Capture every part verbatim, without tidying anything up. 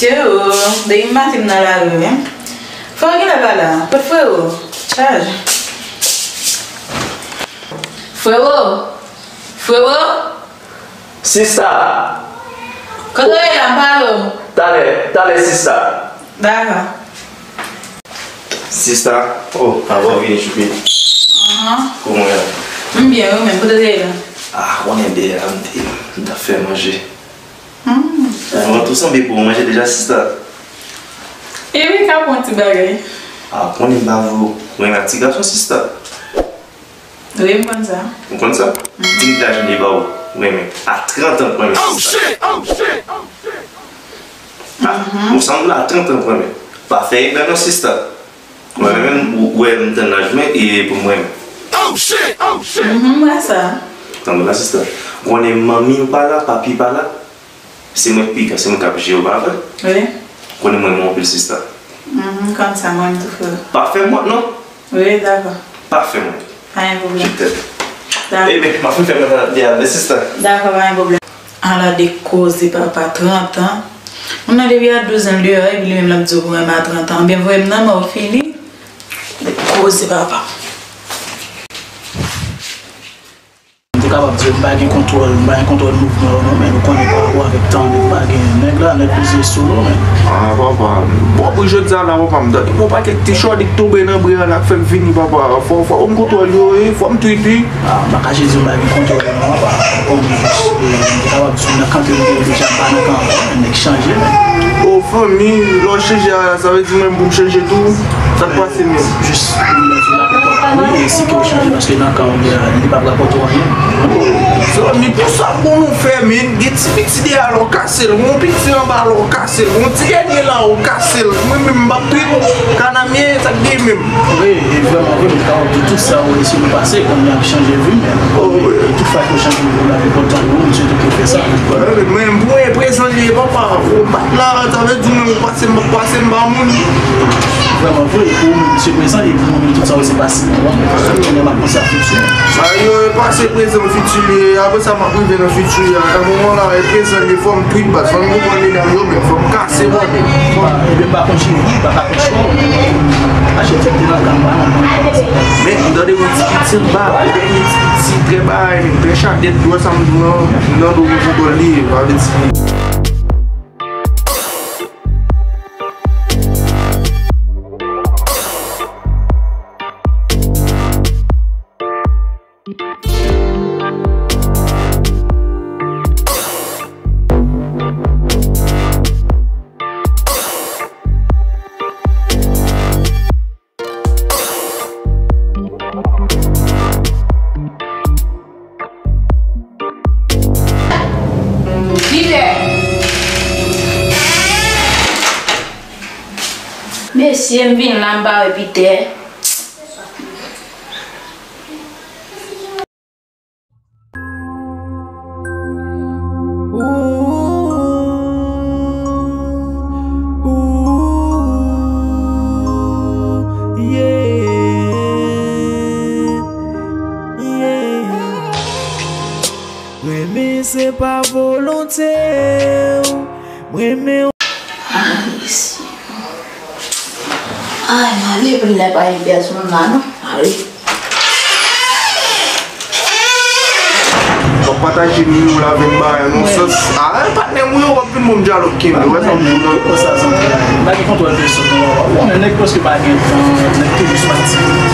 Yo, depi maten m nan lari wi. Frero genlè pa la. Kot Frero? Chaj. Frero! Frero! Sista! Kote w ye la, m pale w? Talè, talè, sista. Dakò. Sista, oh, avan w vini, Choupit. Ahan. Kòman w ye la? M byen, wi, men kote w te ye la? Ah, konnen deyò a, m te, m t ap fè manje. Hmm. Ou tou sanble pou w manje deja, sista? E wi, ka pran ti bagay. Ah, konnen m pa vle w renmen ak ti gason, sista. Wi, m konn sa. Ou konn sa? Mhm. Di m ki laj li ba w, ou renmen. A trant an, ou renmen, sista. Ah, ou sanble a trant an, ou renmen. Pa fè egzanp non, sista. Ou renmen, ou, ou wè m tann laj mwen, e pou m renmen. Mhm, m wè sa. Tann la, sista. Ou konnen manmi w pa la, papi pa la. Se mwen k pikan, se mwen k ap jere w, pa vre? Wi. Konnen mwen renmen w anpil, sista. Mhm, kòmsa, mwen menm tou, frè. Pa fè m wont, non. Wi, dakò. Pa fè m wont. Pa gen pwoblèm. Je t'aime. Dakò. Ebyen, m ap fin fè mwen tann ap di a, sista. Dakò, pa gen pwoblèm. Ala de koze, papa, trant an. Moun nan depi a douz an l deyò, epi li menm l ap di w pou renmen a trant an. Ebyen, voye m nan mò, fini. De koze, papa. M te kapab di w m pa gen kontwòl, m pa gen kontwòl mouvman yo non, men nou konnen pa rapò avèk tan, men m pa gen nèg la, nèg poze sou nou, men. Ah, papa, bon, pou jodi a la, papa, m tande gon pakèt ti chòdi k tonbe nan bri a la k fè l vini, papa. Fò, fò m kontwòl yo, wi, fò m tweet, wi. Ah, m pa kache di w m pa gen kontwòl yo non, papa. Kòm, eh, m te kapab di w nan kan ke m te ye deja, m pa nan kan ankò, men nèg chanje, men. O, fanmi, lè w chanje a, sa vle di mwen pou m chanje tou? Sa k pase menm? Jis pou m mèt ou la pou kòb la, wi, e si ke w chanje, paske nan ka w ye a, li p ap rapòte w anyen. Zanmi, pou sa pou nou fè, men, gen ti piti dèyè a, lè w kase l, gon piti anba, lè w kase l, gon ti dènye la, w kase l. Mwen menm, m p ap twit, kanamye, sa k gen menm? Wi, e vrèman vre, m te kapab di tout sa, wi, si nou pase, kounye a ap chanje vi, men, e tout fwa ke w chanje vi w la, pou kòb la, wi, m swete ke w fè sa. Mwen, mwen, pou mwen, prezan li ye, papa, ou pa t la, sa vle di, mwen, ou pase, m p ap pase, m pa moun. Vrèman vre, e pou ou menm, se prezan, e pou mwen menm, tout sa yo, se pase. Kounye a m ap panse a fiti. Sa yo, e pase, prezan, fiti li ye. Apre sa, m ap rive nan fiti a. Nan moman la, e prezan li ye, fò m twit, baz. Fò m konprann medam yo, men fò m kase bòdèl. Ebyen, m pa konn cheri, m pa ka konn cheri. Achte ti te nan kan, m pa nan kan. Men, m tande yon ti piti anba, yon ti piti trè bay, men trè chadèt, dwòl sa m di w lan, nan do m foutbòl li ye, pa vle di. Piter! Mesye, m vin la, m pa wè Piter. Renmen se pa volonte w, renmen. Ay, mesye. Ay, m ale pou m ta pale pèsonn la, non. Ale. W ap pataje nimewo w la avè m, ba, nan sans. Ah, patnè m, wi, w ap vin bon dyalòg kenbe. Wè sa m di w nan. Konsa, zanmi, m pa gen kontwòl pèsonn, non, papa. Ou konnen nèg prèske pa gen tan, nèg toujou sou aktivite.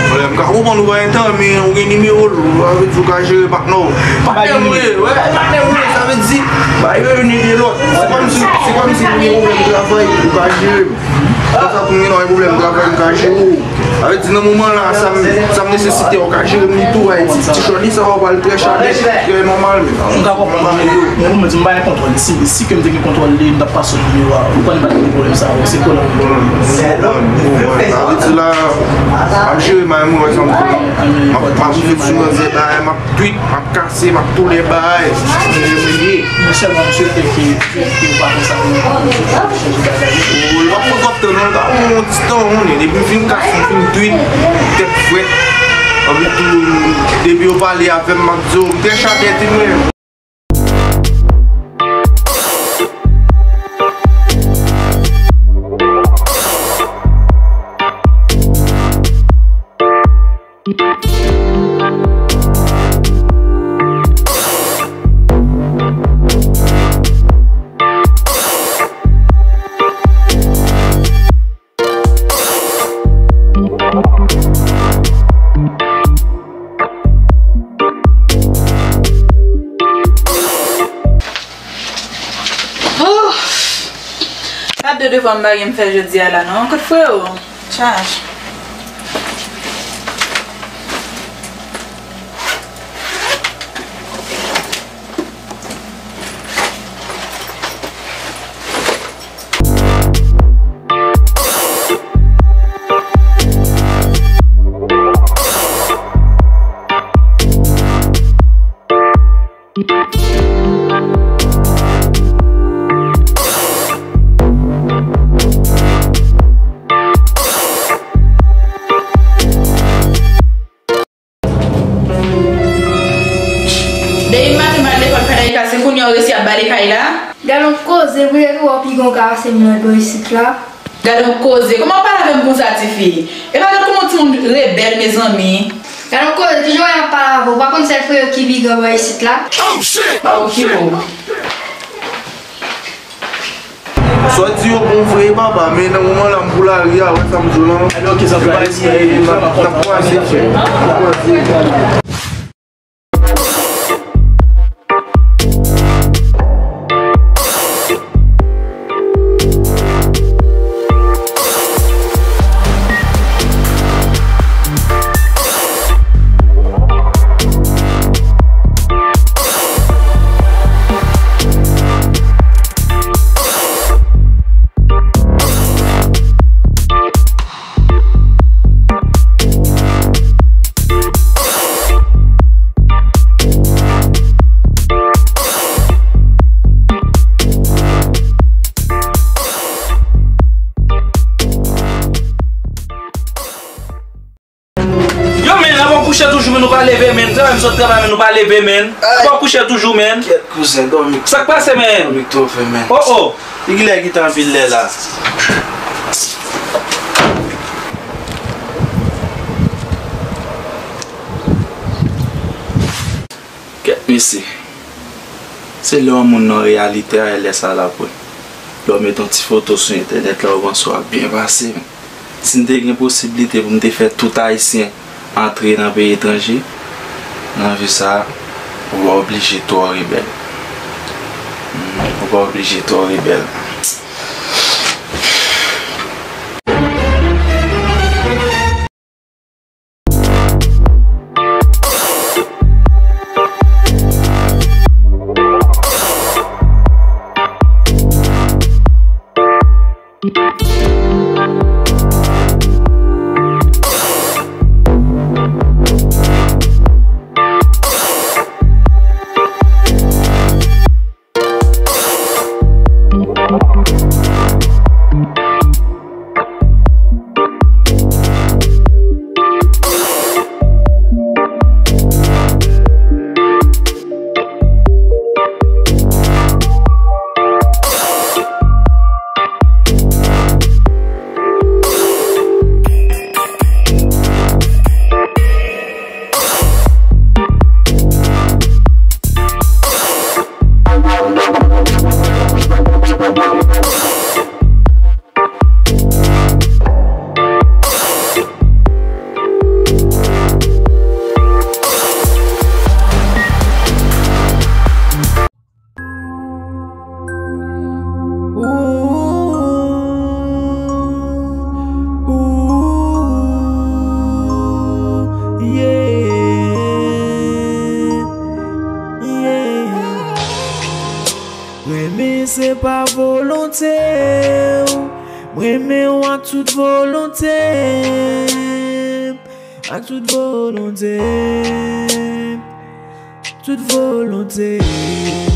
Frè, m ka konprann ou pa gen tan, men ou gen nimewo l, sa vle di ou ka jere patnè w. Patnè m, wi, wè, patnè m, wi, sa vle di, ba, yo youn ede lòt. Se kòmsi, se kòmsi m gen pwoblèm travay, ou ka jere m. Konsa tou m gen yon pwoblèm travay, m ka jere w. Sa vle di nan moman la, sa m, sa m nesesite, w ka jere m li tou, ay, ti, ti chòdi sa w pral trè chadèt, trè nòmal, men. M ka konprann, men, men ou menm di m pa gen kontwòl li. Si, si ke m te gen kontwòl li, m t ap pase w nimewo a. Ou konnen m pa t gen pwoblèm sa yo, se pwoblèm. Sa vle di la, m ap jere may mwen, wè sa m di. M ap, m ap rive sou nan zèt la, m ap twit, m ap kase, m ap tou lè bay. Men sèlman m swete ke, ke, ke w pa fè sa pou mwen, pou mwen chanje bagay yo. Ou, l ap pran twòp tan non, l ka pran yon ti tan, ou konnen, depi m fin kase, m fin twit, tèt frèt. Anpi tou, depi yo pale avè m, m ap di yo, m trè chadèt, wi, mwen. Oh! Pa de devan m pa gen m fè jodi a la non. Kot freo? Chaj. Depi maten m al lekòl, kay la kase, kounye a w resi ap bale kay la. Gad yon koze, pou lè tou w ap piga yon ka pase m nan bò isit la. Gad yon koze, kòman w pale avè m konsa, tifi? E pa gad kòman timoun rebèl, mezanmi. Gad yon koze, kijan w ap pale avè w? Ou pa konn sèl freo ki piga bò isit la? Okipo. Sa w di yo bon vre, papa, men nan moman la, m pou lari a, wè sa m di w lan. N ap kwaze, frè. N ap kwaze. Yo, men, n ap kouche toujou, men nou pa leve, men. Travay, m sot travay, men nou pa leve, men. N ap kouche toujou, men. Kèt, kouzen, dòmi. Sa k pase, men? Dòmi twòp, men. Oh, oh. Li kilè ki tan anpil lè la? Kèt, mesye. Se lè yon moun nan reyalite a, e lè sa l ap wè. Lè w met yon ti foto sou entènèt la, ou panse w ap byen pase. Si m te gen posiblite pou m te fè tout Ayisyen antre nan peyi etranje, nan vi sa a, ou pa oblije twò rebèl. Hmm, ou pa oblije twò rebèl. Renmen se pa volonte w. M renmen w ak tout volonte m, ak tout volonte m, tout volonte m.